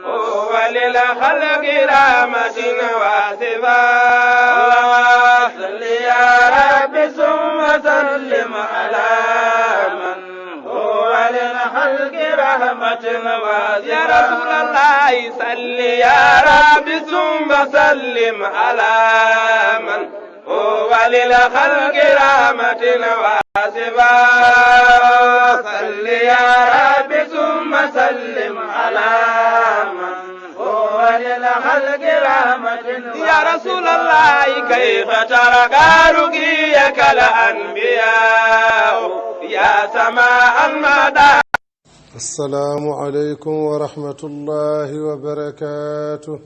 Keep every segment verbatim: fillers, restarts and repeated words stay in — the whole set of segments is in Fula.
هو للخلق رحمة واسفة. صل يا رب ثم سلم على من هو للخلق رحمة واسفة. يا رسول الله، صل يا رب ثم سلم على من هو للخلق رحمة واسفة. صل يا رب ثم سلم على من هو للخلق رحمة. يا رسول الله، كيف ترقى رقيك الأنبياء يا سماء المدى. السلام عليكم ورحمة الله وبركاته.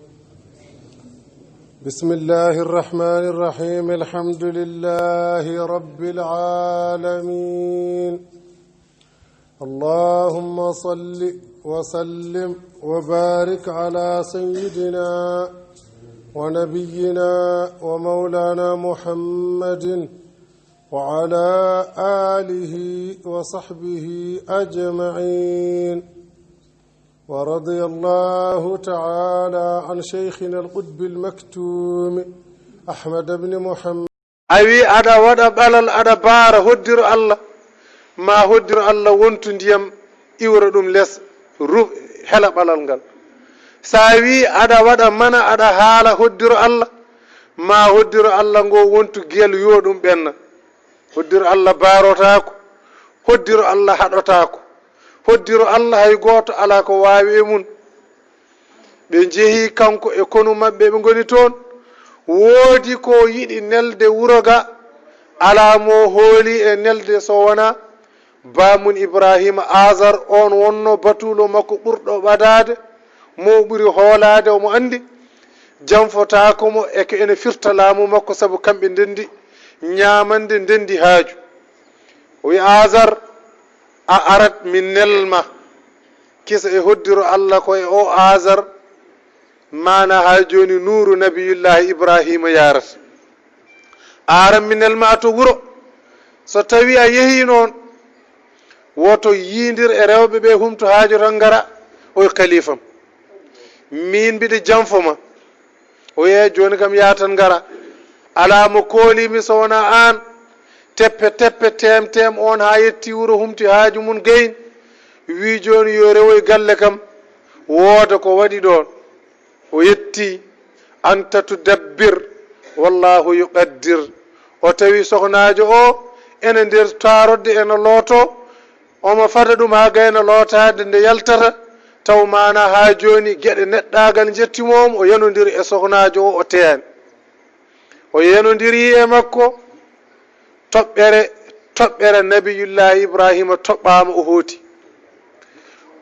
بسم الله الرحمن الرحيم. الحمد لله رب العالمين. اللهم صل وسلم وبارك على سيدنا ونبينا ومولانا محمد وعلى آله وصحبه أجمعين. ورضي الله تعالى عن شيخنا القطب المكتوم أحمد بن محمد. A wi aɗa waɗa ɓalal, aɗa baara hoddiro Allah, ma hoddiro Allah wontu ndiyam, iwra ɗum les, ru-, hela ɓalal ngal. Sa wi aɗa waɗa mana, aɗa haala hoddiro Allah, ma hoddiro Allah ngo wontu gel, yo ɗum ɓenna. Hoddiro Allah baarotaako, hoddiro Allah haɗotaako, hoddiro Allah hay gooto alaa ko waawi e mun. Ɓe njehi kanko e konu maɓɓe, ɓe ngoni toon. Woodi ko yiɗi nelde wuro ga, alaa mo hooli e nelde so wonaa baamun Ibraahiima Aazar, oon wonno batuulo makko ɓurɗo ɓadaade, mo ɓuri hoolaade, omo anndi. Janfotaako mo e ko ene firta laamu makko, sabu kamɓe ndenndi ñaamande, ndenndi haaju. O wi, Aazar, a arat mi nelma kisa e hoddiro Allah ko e o Aazar, maana haa jooni nuuru Nabiyullaahi Ibraahiima yaarata. Aran mi nelma to wuro. So tawi a yehi noon, woto yiindir e rewɓe ɓe humto haaju tan ngara, o wi, kaliifam. Miin mbiɗa janfo ma. O wi, jooni kam yaa tan ngara. Alaa mo koolimi so wonaa aan. Teppe, teppe, teem, teem, oon haa yetti wuro, humti haaju mum, gayni. Wi, jooni yo rewoy galle kam, wooda ko waɗi ɗoon. O yetti, anta tudabbir, wallaahu yuqaddir. O tawi sohnaajo o ene nder taarodde, ene looto, omo fada ɗum haa gayna lootaade nde yaltata, taw maana haa jooni geɗe neɗɗaagal njettimoo mo, o yanondiri e sohnaajo o, o teyaani. O yanondiri e makko, toɓɓere, toɓɓere Nabiyullaahi Ibraahiima toɓɓaama, o hooti.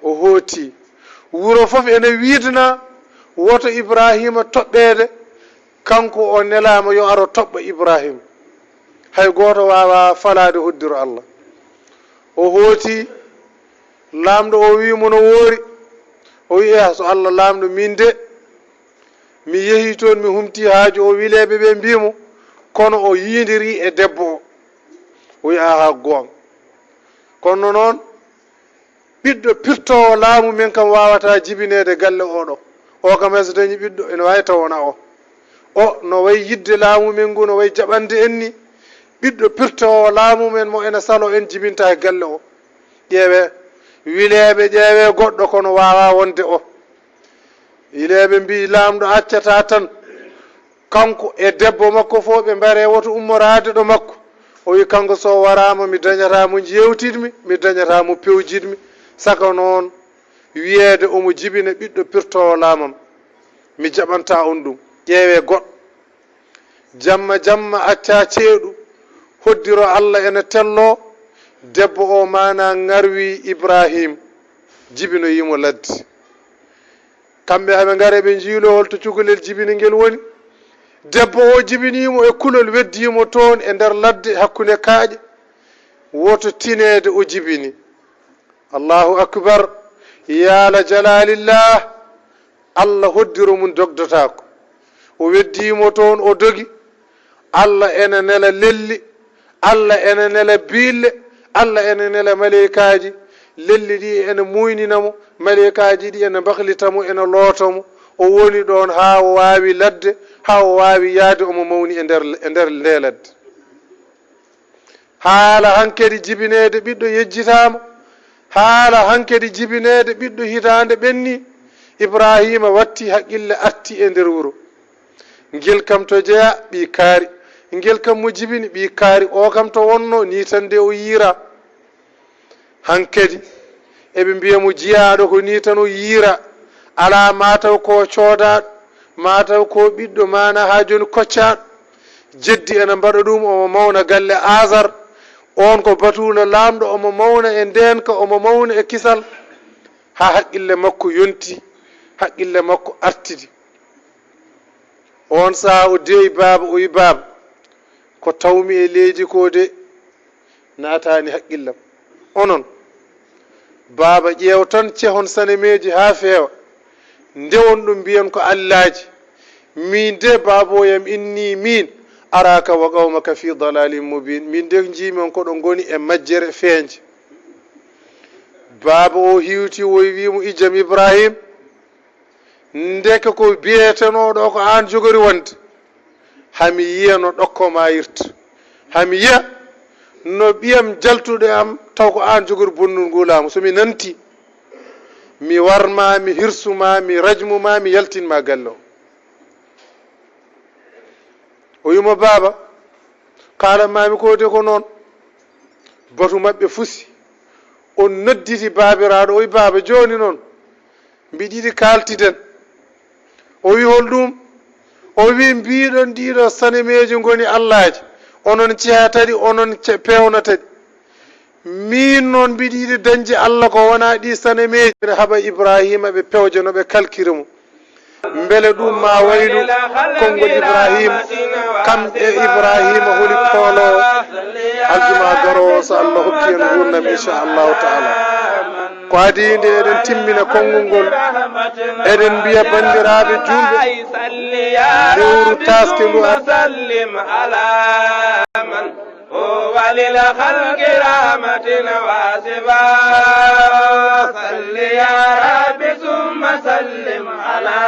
O hooti. Wuro fof ene wiidna woto Ibraahiima toɓɓeede, kanko o nelaama yo aro toɓɓa Ibraahiima. Hay gooto waawaa falaade hoddiro Allah. O hooti, laamɗo o wi mo no woori. O wi, "Eh, so Allah laamɗo, miin de, mi yehi toon, mi humti haaju o, wileeɓe ɓe mbii mo, kono o yiindiri e debbo o." O wi, "Aha, goonga." Kono noon, ɓiɗɗo pirtoowo laamu men kam waawataa jibineede galle o ɗo. O kam hay so dañi ɓiɗɗo, ene waawi taw wona o. O no wayi yidde laamu men ngu, no wayi jaɓande en ni. Ɓiɗɗo pirtoowo laamu men mo ene salo en jibinta e galle o. Ƴeewe, wileeɓe, ƴeewe goɗɗo, kono waawaa wonde o. Wileeɓe mbii, laamɗo accataa tan. Kanko e debbo makko fof ɓe mbaree woto ummoraade ɗo makko. O wi, kanko so waraama, mi dañataa mo jeewtidmi, mi dañataa mo pewjidmi. Saka noon, wiyeede omo jibina ɓiɗɗo pirtoowo laamam, mi jaɓantaa on ɗum. Ƴeewee goɗɗo. Jamma jamma, accaa ceeɗu, hoddiro Allah ene telloo. Debbo o maanaa ŋarwi Ibrahim, jibinoyii mo ladde. Kamɓe aɓe ngara, ɓe njiiloo hol to cukalel jibini ngel woni. Debbo o jibinii mo e kulol, weddii mo toon e nder ladde hakkunde kaaƴe. Woto tineede o jibini. Allahu akbar. Yaala jalaalillah. Allah hoddiro mum dogdotaako. O weddii mo toon, o dogi. Allah ene nela lelli. Allah ene nela biille. Allah ene nela maleykaaji. Lelli ɗi ene muynina mo. Maleykaaji ɗi ene mbaklita mo, ene loota mo. O woni ɗoon haa o waawi ladde, haa o waawi yahde, omo mawni e nder, e nder nde ladde. Haala hankadi jibineede ɓiɗɗo yejjitaama. Haala hankadi jibineede ɓiɗɗo hitaande ɓenni. Ibraahiima watti haqqille arti e nder wuro. Ngel kam to jeyaa ɓii kaari. Ngel kam mo jibini ɓii kaari. O kam to wonno ni tan de o yiira. Hankadi eɓe mbiya mo jiyaaɗo ko ni tan o yiira. Alaa mataw ko coodaaɗo, mataw ko ɓiɗɗo mana haa jooni koccaaɗo. Jeddi ene mbaɗa ɗum, omo mawna galle Azar. On ko batuulo laamɗo, omo mawna e ndeenka, omo mawna e kisal. Haa haqqille makko yonti, haqqille makko artidi. On saha o deeyi baaba, o wi baaba, ko tawmi e leydi ko de naataani haqqillam. Onon, baaba, ƴeew tan cehon sanemeeji haa feewa, ndewon ɗum mbiyen ko allaaji. Min de baabooyam inni min, araka wa qawmaka fi dalalin mubin. Min de njiimi on koɗo ngoni e majjere feeñje. Baaba o hiwti woy wi mo ijjam Ibrahim. Ndeke ko biyetenooɗo ko aan jogori wonde. Hami yiya no ɗokko ma irta. Hami yiya no ɓiyam jaltuɗo e am taw ko aan jogori bonnol nguu laamu. So mi nanti, mi war ma, mi hirsu ma, mi rajmu ma, mi yaltin ma galle o. O wi mo, baaba, kaalan maami ko de ko noon. Batu maɓɓe fusi. On nodditi baabiraaɗo, o wi, baaba, jooni noon mbiɗa yiɗi kaaltiden. O wi, hol ɗum? O wi, mbiɗon ɗiɗo sanemeeji ngoni allaaji, onon cehatati, onon ce-, peewnatati. Min noon mbiɗa yiɗi dañde Allah ko wonaa ɗi sanemeeji. Haɓa Ibraahiima ɓe pewja no ɓe kalkiri mo. Mbele ɗum ma waylu konngol Ibraahiima, kam e Ibraahiima holi kooloowo? Aljuma garoowo, so Allah hokki en nguurndam, inchallahu taala. Ko adii nde eɗen timmina konngol ngol, eɗen mbiya banndiraaɓe juulɓe, lewru taaske ndu ar- هو للخلق رحمة واسبا. صل يا رب ثم سلم على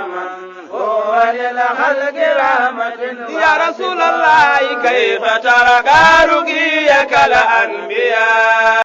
من هو للخلق رحمة. يا رسول الله، كيف ترقى رقيك الأنبياء؟